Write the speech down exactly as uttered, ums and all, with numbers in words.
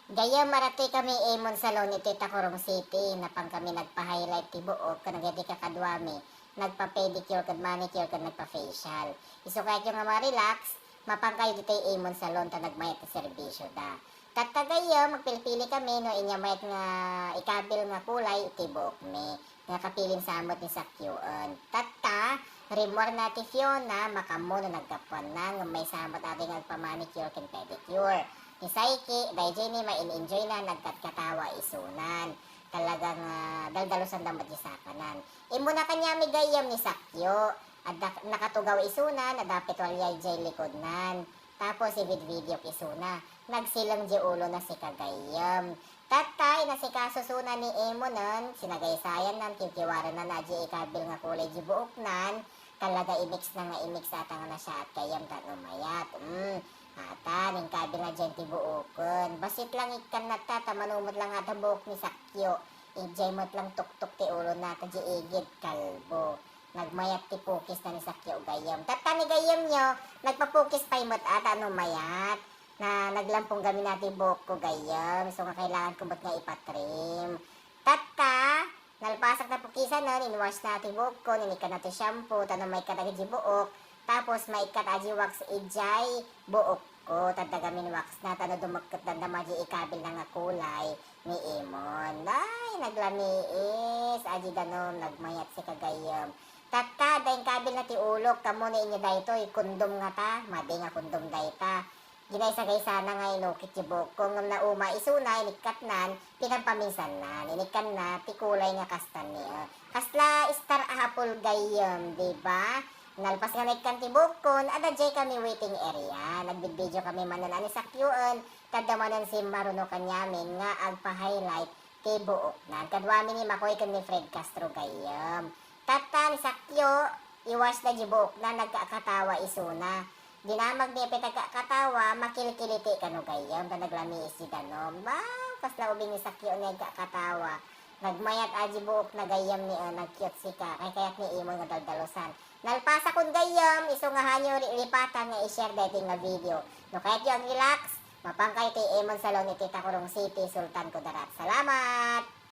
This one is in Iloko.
Gayyem, adtoy kami Emon Salon iti Tacurong City. Napan kami nagpa-highlight ti buok, ken dagiti kakaduami, nagpa-pedicure ken manicure ken nagpa-facial. Isu kayatyo nga ma-relax, mapan kayo ditoy Emon Salon ta nagmayat ti serbisyoda. Tatta gayyem, magpilpili kami no ania mayat nga ikabil nga kulay iti buokmi nga kapilin sa met ni Sakyoen. Tatta, rimmuarna ti Fiona, makammo no naggapuanna, ngem maysa met adtoy nga agpa-manicure ken pedicure. Ni Saiki, daydiay ni ma-in-enjoyna, nagkatkatawa isunan. Talagang, ah, daldalusanda met ti sakanan. Immuna kaniami gayyem ni Sakyo. Adda nakatugaw isunan, adda pitualya idiay likudnan. Tapos, ibidbidiok isuna. Nagsileng di ulona sika gayyem. Tatta, inasikaso suna ni Emonen, sinagaysayannan, kiwkiwarennan a di ikabil nga kulay di buoknan, talaga imix na nga imix ata nga nasiaat gayyem ta no mayat. Mm, ata, inkabil na diay ti buoken. Bassit lang ikkan na ta, ta mano met lang ata buok ni Sakyo. Idiay met lang tuktok ti ulona ta di igid kalbo. Nagmayat ti pukisna ni Sakyo gayyem. Tatta ni gayyemyo, nagpapukis pay met ata no mayat. Na naglampong gamin na ti buokko gayyem, isu nga kailanganko met nga ipatrim. Tatta, nalpasak na pukisanen, inwash na ti buokko, inikkan na ti shampoo, ta no maikkat adi buok, tapos maikkat adi wax idiay buokko, ta adda gamin wax na, ta no dumekket dandama di ikabil na nga kulay ni Emon. Ay, naglamiis, adi danum, nagmayat sika gayyem. Tatta, adda inkabil na ti ulok, kammo no ania daytoy, kondom ngata, madi nga kondom dayta. Ginaysagaysana nga inukit ti buokko, ngem nauma isuna, inikkatnan, pinampaminsannan, inikkanna ti kulay nga kastan ni, ah, kasla star apple gayyem, di ba? Nalpas nga naikkan ti buokkon, adda diay kami waiting area. Nagbidbidio kami manen a ni Sakyoen, ta adda manen simmaruno kaniamin nga agpa-highlight ti buoknan. Kaduami ni Makoy ken ni Fred Castro gayyem. Tatta ni Sakyo, iwash da di buokna, nagkakatawa isuna. Dinamag ni pay nagkakatawa, makilkiliti kano gayyem, ta naglamiis di danum. Ba, kasla ubing ni Sakyo nga agkakatawa. Nagmayat a di buokna gayyem ni, ah, nagkiyot sika. Kaykayat ni Emon nga daldalusan. Nalpasakon gayyem, isu nga hanyo ri-, lipatan nga i-share daytoy nga video. No kayatyo ag-relax, mapan kayo ti Emon Salon iti Tacurong City, Sultan Kudarat. Salamat!